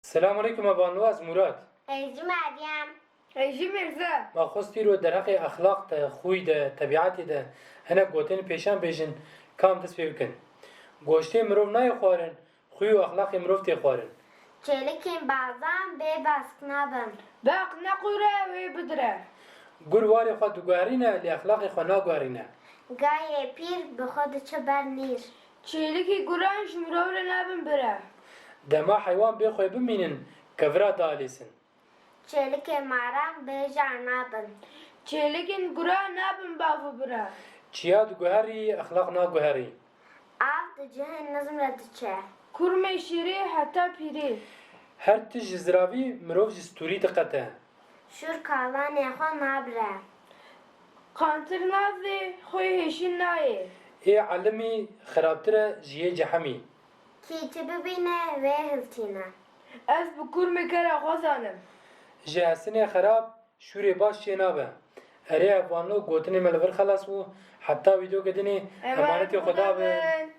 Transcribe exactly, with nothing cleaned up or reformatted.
Selamun aleykum, ev anwa ez Murat. Ez jî Meryem. Ez jî Mirze. Ma xwest îro derheqê exlaq de, xwî de, tebîetê de hinek gotin pêşan bêjin, kam dest pê bikin. Goştê mirov nayê xwarin, xwî û exlaqê mirov tê xwarin. Çêlikên bazan bê bask nabin. Beq neqûre wê bidire. Gur warê xwe diguherîne, lê exlaqê xwe naguherîne. Gayê pîr bi xwe diçe ber nîr. Çêlikî guran ji mirov re nabin bire. Dema heywan bê xwe bimînin, kevira dialîsin. Çêlikê maran bê jar nabin. Çêlikên guran nabin bav û bire. Çiya diguherî, exlaq naguherî. Av di cihên nizm re diçe. Kurmê şîrî heta pîrî. Her tişt ji ziravî, mirov ji stûrî diqete. Şûr kalanê xwe nabire. Qantir nazê xwê hêşîn nayê. Ê elimî xirabtir e ji yê cehemî. Kî çi bibîne wê hiltîne. Ez bi kurmê kera xwe zanim. Ji hesinê xirab şûrê baş çê nabe. Erê, ev anlo gotinê me li vir xelas bû. Heta vîdeoke dinê, emanetê Xweda bin.